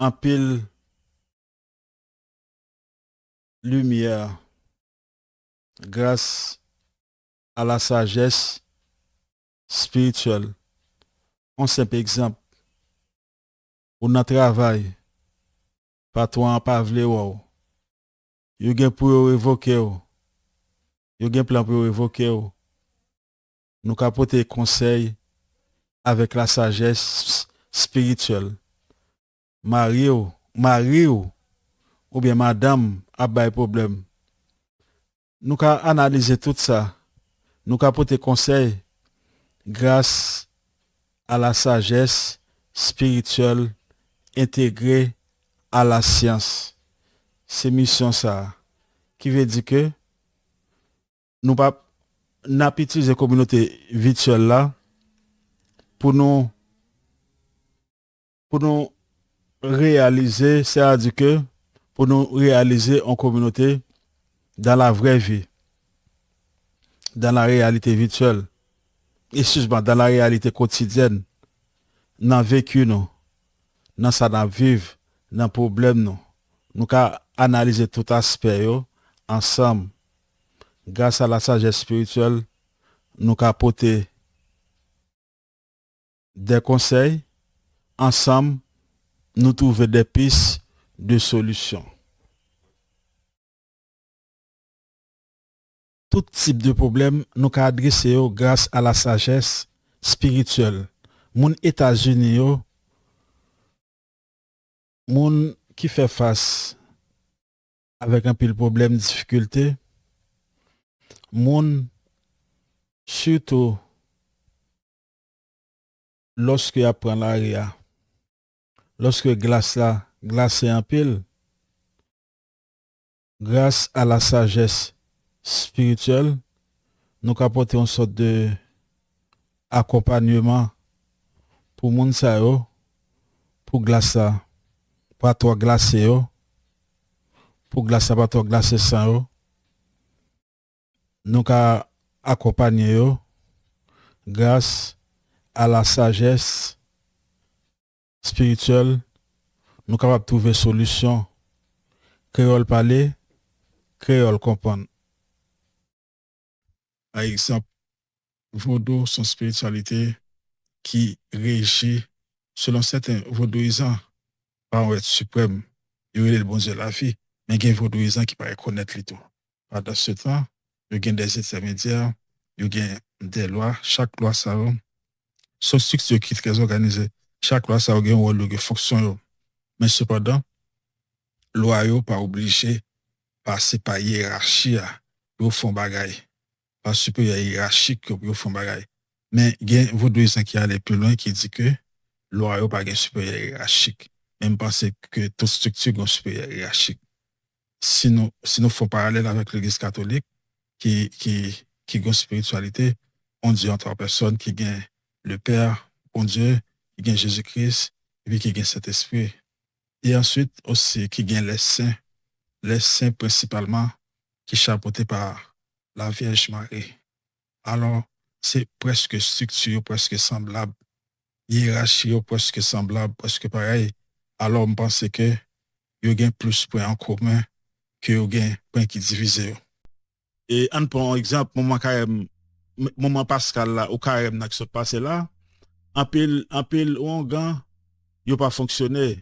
anpil limyè gras a la sajès espirityèl. Yon senp egzanp, ou nan travay, patwon an pa vle wè w. Yo gen pou yo revoke w. Yo gen plan pou yo revoke w. Nou ka pote konsèy avèk la sajès espirityèl. Mari w, mari w, oubyen madanm ap bay pwoblèm. Nou ka analize tout sa. Nou ka pote konsèy gras a la sajès espirityèl entegre a la syans. Se misyon sa a. Ki vle di ke nou p ap n ap itilize kominote vityèl la pou nou, pou nou reyalize, sètadi ke pou nou reyalize yon kominote dans la vraie vie, dans la réalité virtuelle, excuse-moi, dans la réalité quotidienne, nan veki nou, nan sa n ap viv, nan pwoblèm nou. Nou ka analize tout aspè yo ansanm. Gras a la sajès espirityèl, nou ka pote de konsèy, ansanm, nou twouve de pis de solisyon. Tout tip de pwoblèm, nou ka adrese yo gras a la sajès espirityèl. Moun Etazini yo, moun ki fè fas avèk anpil pwoblèm, difikilte, moun sitou lòske y ap pran lari a, lòske glas la glase anpil, gras a la sajès espirityèl, nou ka pote yon sòt de akonpanyeman pou moun sa yo, pou glas la pa twò glase yo, pou glas la pa twò glase san yo. Nou ka akonpanye yo gras a la sajès espirityèl, nou kapab twouve solisyon. Kreyòl pale, kreyòl konprann. Pa egzanp, vodou se yon espirityalite ki reji, selon sèten vodouyizan, pa yon èt siprèm, yo rele l Bondye lavi, men gen vodouyizan ki pa rekonèt li tou. Pandan se tan, yo gen des entèmedyè, yo gen de lwa, chak lwa sa yo, se yon estrikti ki trè òganize. Chak lwa sa yo gen wòl yo, gen fonksyon yo. Men sepandan, lwa yo pa oblije pase pa yerachi a pou yo fè yon bagay, pa siperyè yerachik yo pou yo fè yon bagay. Men gen vodouyizan ki ale pi lwen, ki di ke lwa yo pa gen siperyè yerachik. Men m panse ke tout estrikti gen yon siperyè yerachik. Si nou, si nou fè yon paralèl avèk legliz katolik, ki, ki, ki gen yon espirityalite, yon Dye an twa pèsòn, ki gen le Pè, Bondye, ki gen Jezi Kris, epi ki gen Sentespri. E answit osi ki gen lè sen, lè sen prensipalman ki chapote pa Lavyèj Mari. Alò, se prèske estrikti yo prèske sanblab, yerachi yo prèske sanblab, prèske parèy. Alò, m panse ke yo gen plis pwen an komen ke yo gen pwen ki divize yo. E ann pran yon egzanp, moman karèm, m-, moman paskal la, ou karèm nan ki sot pase la, anpil, anpil oungan, yo pa fonksyone.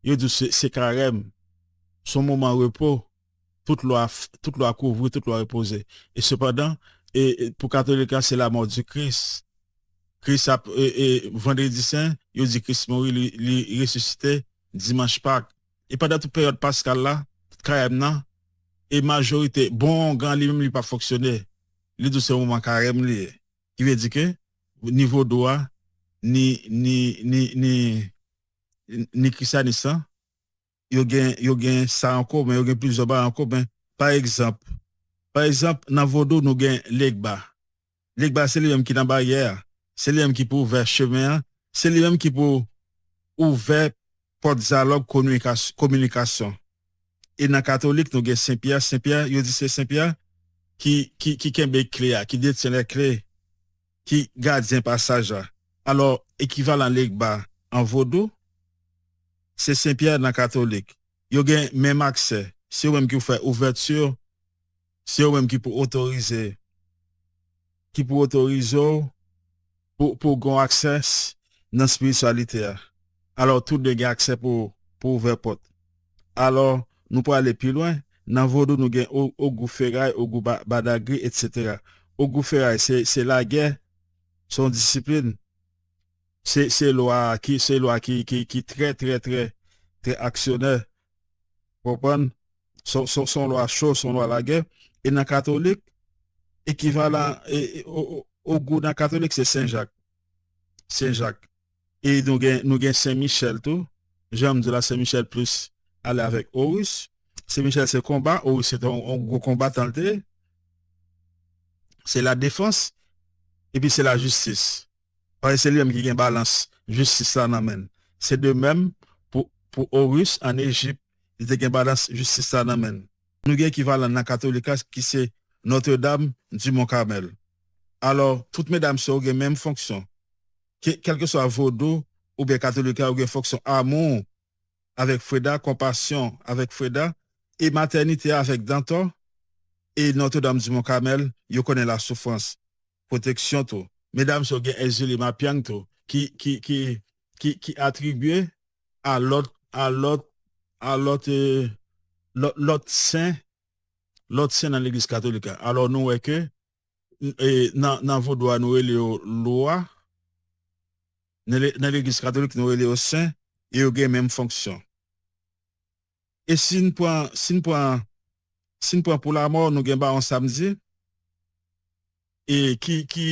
Yo di w se, se karèm, se yon moman repo, tout lwa f-, tout lwa kouvri, tout lwa repoze. E sepandan, e, e pou katolik la, se lamò di Kris. Kris ap, e, e, vandredi sen, yo di Kris mouri, li, li resisite dimanch Pak. E pandan tout peryòd paskal la, tout karèm nan, e majorite, bon oungan li menm li pa fonksyone. Li di w se yon moman karèm li ye. Ki vle di ke ni vodou a, ni, ni, ni, ni, ni kristyanis lan, yo gen, yo gen sa an komen, yo gen plizyè bagay an komen. Pa egzanp, pa egzanp, nan vodou, nou gen Legba. Legba, se li menm ki nan baryè a. Se li menm ki pou ouvè chemen an. Se li menm ki pou ouvè pòt dyalòg, kominika-, kominikasyon. E nan katolik, nou gen Sen Pyè. Sen Pyè, yo di se Sen Pyè ki, ki, ki kenbe kle a, ki detyen lè kle, ki gadyen pasaj la. Alò, ekivalan Legba an vodou, se Sen Pyè nan katolik. Yo gen menm aksè. Se yo menm ki pou fè ouvèti, se yo menm ki pou otorize, ki pou otorize w pou, pou w gen aksè nan espirityalite a. Alò, tou de gen aksè pou, pou ouvè pòt. Alò, nou prale pi lwen. Nan vodou, nou gen o-, ogou feray, ogou ba-, badagri, etsetera. Ogou feray, se, se lagè, se yon disiplin. Se, se lwa ki, se lwa ki, ki, ki trè, trè, trè, trè aksyonè. Konprann? Se, se, se yon lwa cho, se yon lwa lagè. E nan katolik, ekivalan, e, e, o-, o-, ogou nan katolik, se Sen Jak. Sen Jak. E nou gen, nou gen Sen Michèl tou. Jan m di w la, Sen Michèl plis ale avèk Oris. Sen Michèl se konba, Oris se te yon, yon gwo konbatan l te ye. se ladefans, epi se lajistis. Paske se li menm ki gen balans jistis la nan men l. Se de menm pou, pou Oris ann Ejip, li te gen balans jistis la nan men l. Nou gen ekivalan nan katolik la ki se Notre-Dame du Mont Carmel. Alò, tout medam sa yo gen menm fonksyon. Ke, kèlkeswa vodou oubyen katolik la, yo gen fonksyon amou avèk Freda, konpasyon avèk Freda, e matènite avèk Dantò, e Notre-Dame du Mont Carmel, yo konnen lasoufrans, pwoteksyon tou. Medam sa yo gen Èzili Mapiang tou, ki, ki, ki, ki, ki atribye a lòt, a lòt, a lòt, eh, lòt, lòt sen, lòt sen nan legliz katolik la. Alò, nou wè ke, eh, nan, nan vodou a, nou rele yo lwa, nan le-, nan legliz katolik, nou rele yo sen, e yo gen menm fonksyon. E si n pran, si n pran, si n pran pou lamò, nou gen Bawon Samdi, e ki, ki,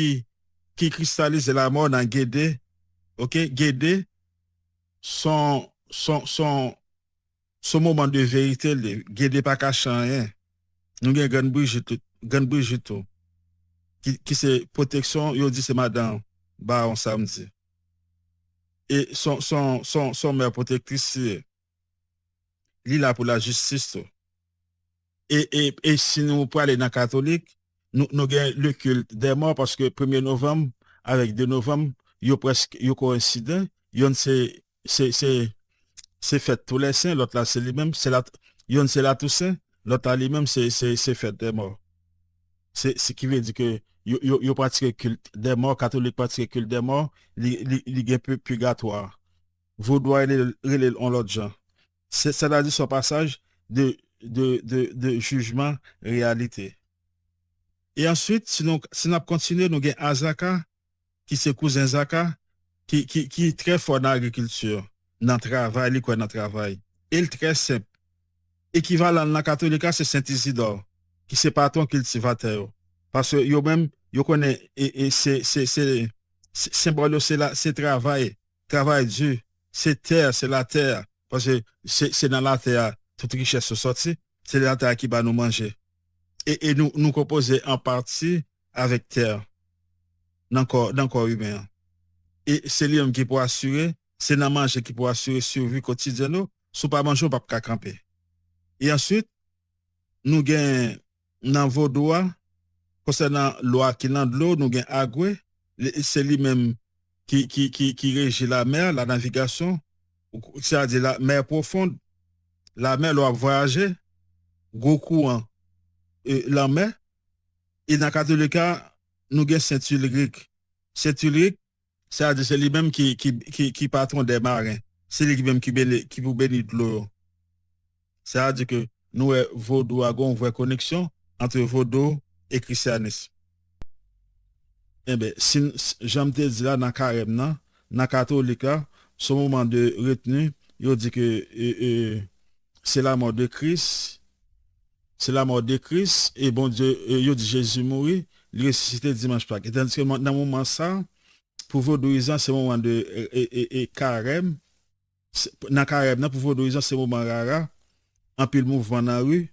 ki kristalize lamò nan Gede, oke? Gede, son, son, son, son moman de verite, li. Gede pa kache anyen. Nou gen Grann Brijit, Grann Brijit tou, ki, ki se pwoteksyon, yo di se madan Bawon Samdi. E son, son, son, son mè pwotektris li ye. Li la pou lajistis tou. E, e, e si nou prale nan katolik, nou, nou gen le culte des morts, paske premye novanm avèk de novanm, yo prèske, yo koyensidan. Yonn se, se, se, se fèt tou lè sen, lòt la se li menm, se la, yonn se la Tousen, lòt la li menm se, se, se fèt des morts. Se, se ki vle di ke yo, yo, yo pratike culte des morts, katolik pratike culte des morts, li, li, li gen pu-, purgatoire. Vodou a rele, rele l on lòt jan. Se, sètadi se yon pasaj de, de, de, de jijman reyalite. E answit, si nou, si n ap kontinye, nou gen Azaka, ki se kouzen Zaka, ki, ki, ki trè fò nan agrikilti, nan travay, li kwè nan travay. E l trè senp. Ekivalan l nan katolik la, se Sent Izidò, ki se patwon kiltivatè yo. Paske yo menm, yo konnen, e, e se, se, se, se, senbòl yo, se la, se travay, travay di, se tè, se latè, paske se, se nan latè a tout richès yo sòti, se latè a ki ba nou manje. E, e nou, nou konpoze an pati avèk tè nan kò, nan kò imen an. E se li menm ki pou asire, se nan manje ki pou asire sivi kotidyen nou. Si w pa manje, w p ap ka kanpe. E answit, nou gen nan vodou a, konsènan lwa ki nan dlo, nou gen Agwe, li, se li menm ki, ki, ki, ki reji lamè, la navigasyon, ou, sètadi la mer profonde, lamè, lè w ap vwayaje, gwo kouran, e, lanmè. E nan katolik la, nou gen Sent Ilrik. Sent Ilrik, sètadi se li menm ki, ki, ki, ki patwon dè maren. Se li ki menm ki beni, ki pou beni dlo yo. Sètadi ke nou wè vodou a gen yon vrè koneksyon ant vodou e krisyanis. Enben, si n, s-, jan m te di la nan karèm nan, nan katolik la, se yon moman de retni, yo di ke, e, e, se lamò de Kris, se lamò de Kris, e Bondye, e yo di Jezi mouri, li resisite dimanch Pak. E tandis ke nan moman sa, pou vodouyizan, se moman de, e, e, e, e karèm, se, nan karèm nan, pou vodouyizan, se moman rara, anpil mouvman nan ri,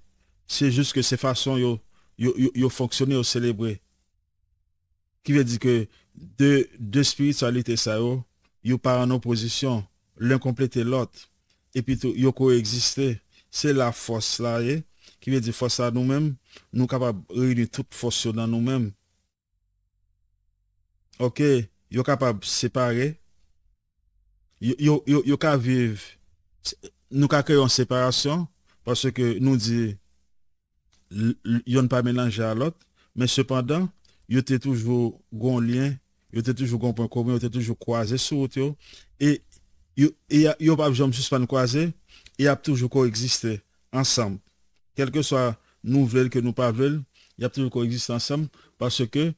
se jis ke se fason yo, yo, yo, yo fonksyone, yo selebre. Ki vle di ke de, de espirityalite sa yo, yo pa an opozisyon, len konplete lòt, epi tou, yo koegziste. Se la fòs la ye, ki vle di fòs la nou menm, nou kapab reyini tout fòs yo nan nou menm. Oke, yo kapab separe. Yo, yo, yo, yo ka viv, nou ka kreye yon separasyon, paske nou di, l-, l-, yonn pa melanje a lòt, men sepandan, yo te toujou gon lyen, yo te toujou gon pwen komen, yo te toujou kwaze sou wout yo, e yo, e y a, yo p ap janm sispann kwaze, e y ap toujou koegziste ansanm. Kèlkeswa nou vle l ke nou pa vle l, y ap toujou koegziste ansanm, paske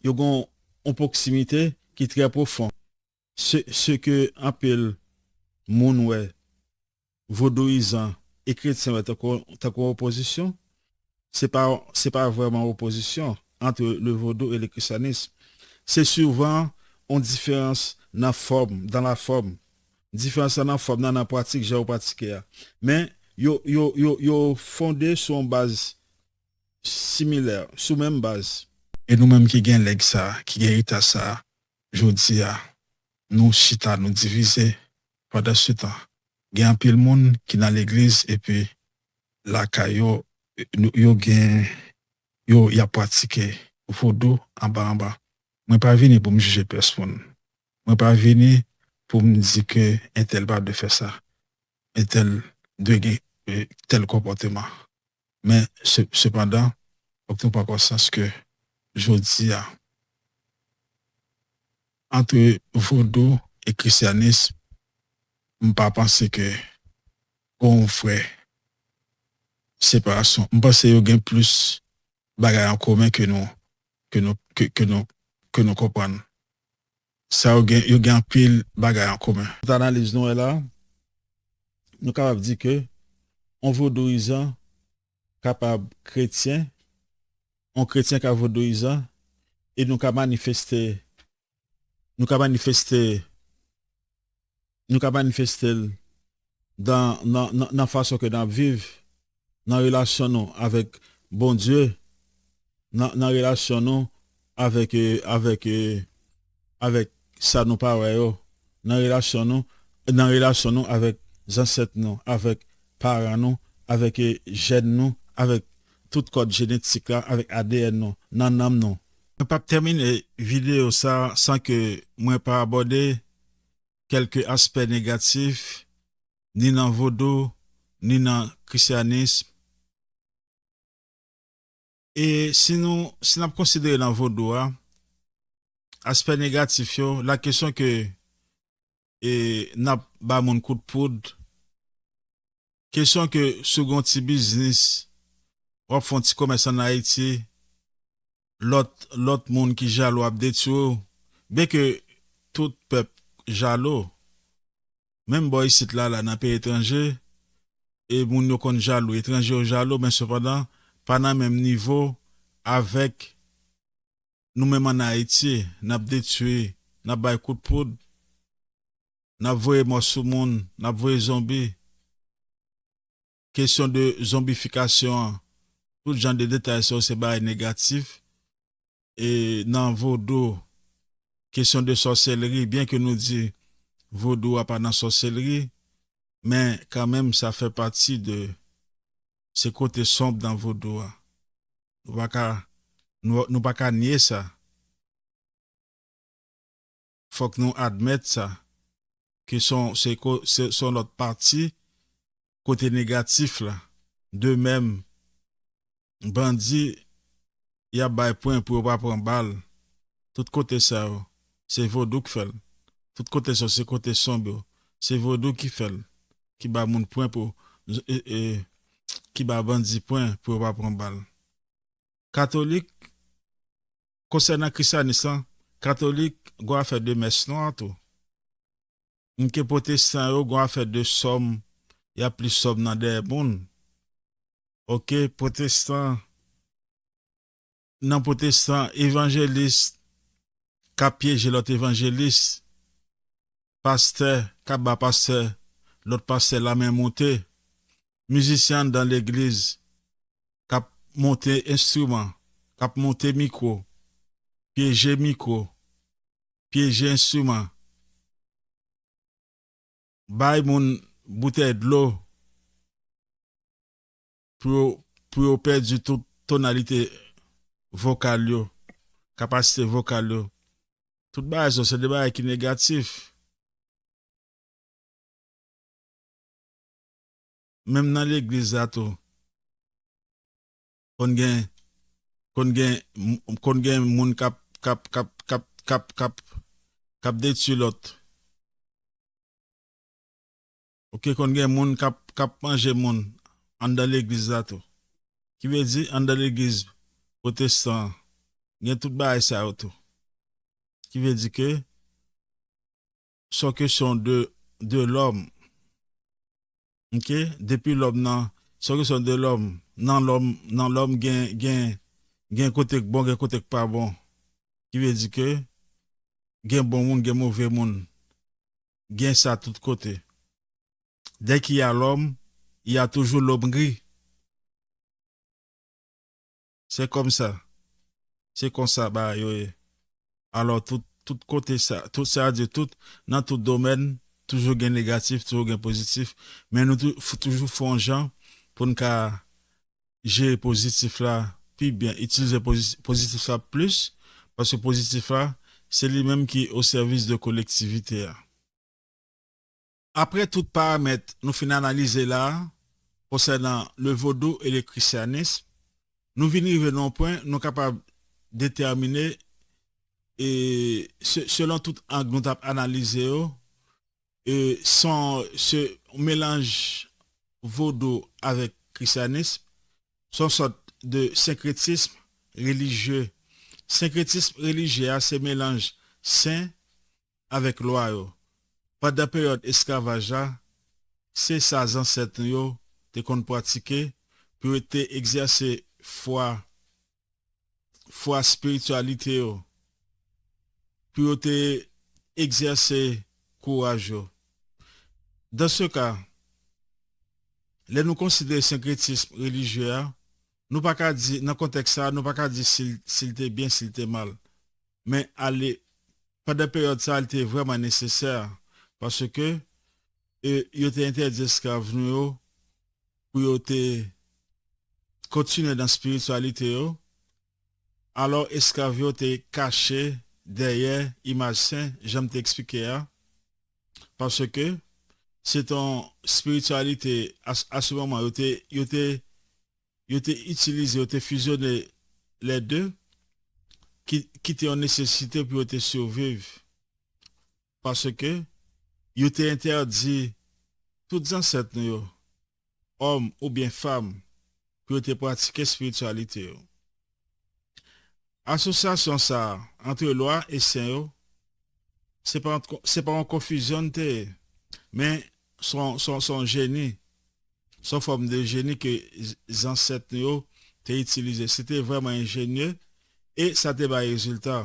yo gon yon pwoksimite ki trè pwofon. Se, se ke anpil moun wè vodouyizan e kretyen wè tankou, tankou yon opozisyon, se pa, se pa vrèman opozisyon entre le vodou et le christianisme. Se souvan yon diferans nan fòm, dans la forme. Diferans lan nan fòm nan, nan pratik, jan yo pratike a. Men, yo, yo, yo, yo fonde sou yon baz similè, sou menm baz. E nou menm ki gen lèg sa, ki gen eritaj sa, jodi a, nou chita, nou divize. Pandan se tan, gen anpil moun ki nan legliz epi lakay yo, yo gen, yo, y ap pratike vodou anba anba. Mwen pa vini pou m jije pèsonn. Mwen pa vini pou m di ke entèl pa dwe fè sa, entèl dwe gen, eh, tèl konpòteman. Men, se-, sepandan, fòk nou pran konsyans ke jodi a, antre vodou e krisyanis, m pa panse ke gon vrè separasyon. M panse yo gen plis bagay an komen ke nou, ke nou, ke, ke nou, ke nou konprann. Sa yo gen, yo gen anpil bagay an komen. Tout analiz nou wè la, nou kapab di ke yon vodouyizan kapab kretyen, yon kretyen ka vodouyizan, e nou ka manifeste, nou ka manifeste, nou ka manifeste l dan, nan, nan, nan fason ke n ap viv, nan relasyon nou avèk Bondye, nan, nan relasyon nou avèk, eh, avèk, eh, avèk sa nou pa wè yo, nan relasyon nou, nan relasyon nou avèk zansèt nou, avèk paran nou, avèk, eh, jèn nou, avèk tout kòd jenetik la, avèk A D N nou, nan nanm nou. Mwen p ap tèmine videyo sa san ke mwen pa abòde kèlke aspè negatif, ni nan vodou, ni nan krisyanis. E si nou, si n ap konsidere nan vodou a, aspè negatif yo, la kesyon ke, e, n ap ba moun kout poud, kesyon ke si w gen yon ti biznis, w ap fè yon ti komès ann Ayiti, lòt, lòt moun ki jalou ap detwi w. Byenke tout pèp jalou, menm bò isit la, la, nan peyi etranje, e moun yo konn jalou, etranje yo jalou, men sepandan, pa nan menm nivo avèk nou menm ann Ayiti, n ap detwi, n ap bay kout poud, n ap voye mò sou moun, n ap voye zonbi. Kesyon de zonbifikasyon an, tout jan de detay sa yo se bagay negatif. E nan vodou, kesyon de sòselri, byenke nou di vodou a pa nan sòselri, men kanmenm sa fè pati de, se kote sonb nan vodou a. Nou pa ka, nou, nou pa ka nye sa. Fòk nou admèt sa, ke se yon, se ko-, se, se yon lòt pati kote negatif la. De menm, bandi, y ap bay pwen pou yo pa pran bal. Tout kote sa yo, se vodou k fè l. Tout kote sa yo, se kote sonb yo, se vodou ki fè l, ki ba moun pwen pou, e, e, ki ba bandi pwen pou yo pa pran bal. Katolik, konsènan krisyanis lan, katolik gon afè de mès nwa tou. Menm ke pwotestan yo gon afè de sòm, y ap li sòm nan dèyè moun. Oke, pwotestan, nan pwotestan, evanjelis k ap pyeje lòt evanjelis, pastè k ap ba pastè, lòt pastè lamen moute, mizisyen anndan legliz k ap monte enstriman, k ap monte mikwo, pyeje mikwo, pyeje enstriman, bay moun boutèy dlo pou yo, pou yo pèdi tout tonalite vokal yo, kapasite vokal yo. Tout bagay sa yo, se de bagay ki negatif. Menm nan legliz la tou, konn gen, konn gen, konn gen moun k ap, k ap, k ap, k ap, k ap, k ap, k ap detwi lòt. Oke, konn gen moun k ap, k ap manje moun anndan legliz la tou. Ki vle di, anndan legliz pwotestan an, gen tout bagay sa yo tou. Ki vle di ke, se yon kesyon de, de lòm. Oke? Depi lòm nan, se yon kesyon de lòm. Nan lòm, nan lòm gen, gen, gen kote k bon, gen kote k pa bon. Ki vle di ke gen bon moun, gen move moun. Gen sa tout kote. Dès qu'il y a l'homme, il y a toujours l'homme gris. Se kòmsa. Se konsa bagay yo ye. Alò, tout, tout kote sa, tout, sa di tout, nan tout domèn, toujou gen negatif, toujou gen pozitif. Men nou tou, f-, toujou fè yon jan pou n ka jere pozitif la pi byen, itilize pozi-, pozitif la plis, paske pozitif la, se li menm ki o sèvis de kolektivite a. Apre tout paramèt nou fin analize la a, konsènan le vodou e le christianisme, nou vin rive nan yon pwen nou kapab detèmine, e, se-, selon tout ang nou t ap analize yo, e, se yon, se yon melanj vodou avèk christianisme, se yon sòt de senkretism relijye. Senkretism relijye a, se melanj sen avèk lwa yo. Pandan peryòd esklavaj la, se sa zansèt nou yo te konn pratike pou yo te egzèse fwa, fwa espirityalite yo, pou yo te egzèse kouraj yo. Dans ce cas, lè nou konsidere senkretism relijye a, nou pa ka di, nan kontèks sa a, nou pa ka di si l, si l te byen, si l te mal. Men ale, pandan peryòd sa a, li te vrèman nesesè, paske, e, yo te entèdi esklav nou yo pou yo te kontinye nan espirityalite yo. Alò, esklav yo te kache dèyè imaj sen, jan m te eksplike a, paske se t yon espirityalite, a, a se moman, yo te, yo te, yo te itilize, yo te fizyone lè de, ki, ki te yon nesesite pou yo te siviv. Paske yo te entèdi tout zansèt nou yo, òm oubyen fanm, pou yo te pratike espirityalite yo. Asosyasyon sa a, ant lwa e sen yo, se pa, se pa yon konfizyon l te ye, men se yon, se yon, se yon jeni, se yon fòm de jeni ke z-, zansèt nou yo te itilize. Se te vrèman enjenye e sa te bay rezilta.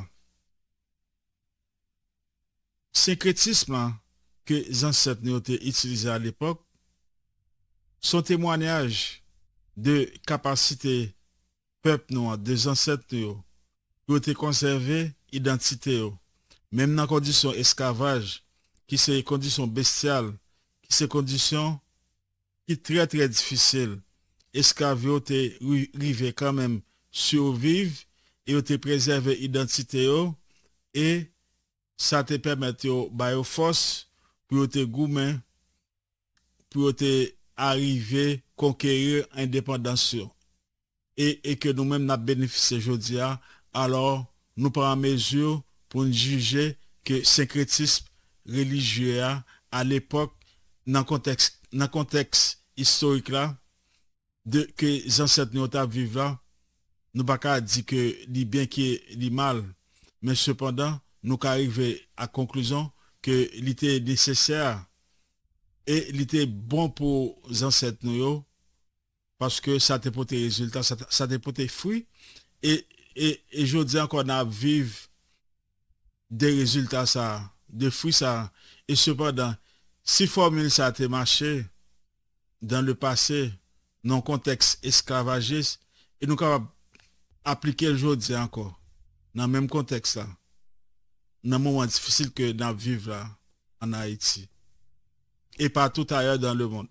Senkretism lan ke zansèt nou yo te itilize alepòk, se yon temwayaj de kapasite pèp nou an, de zansèt nou yo, pou yo te konsève idantite yo, menm nan kondisyon esklavaj, ki se kondisyon bestyal, ki se kondisyon ki trè, trè difisil. Esklav yo te ri-, rive kanmenm siviv e yo te prezève idantite yo, e sa te pèmèt yo, ba yo fòs pou yo te goumen, pou yo te arive konkeri endepandans yo. E, e ke nou menm n ap benefisye jodi a, alò nou pa an mezi pou n jije ke senkretism relijye a, alepòk, nan kontèks, nan kontèks istorik la, de, ke zansèt nou yo t ap viv la, nou pa ka di ke li byen ke li mal, men sepandan, nou ka rive a konklizyon ke li te nesesè e li te bon pou zansèt nou yo, paske sa te pote rezilta, sa, sa te pote fwi, e, e, e jodi ankò n ap viv de rezilta sa, de fwi sa. E sepandan, si fòmil sa te mache dans le passé, nan yon kontèks esklavajis, e nou kapab aplike l jodi ankò, nan menm kontèks la, nan moman difisil ke n ap viv la, an Ayiti, e patou ayè dans le monde.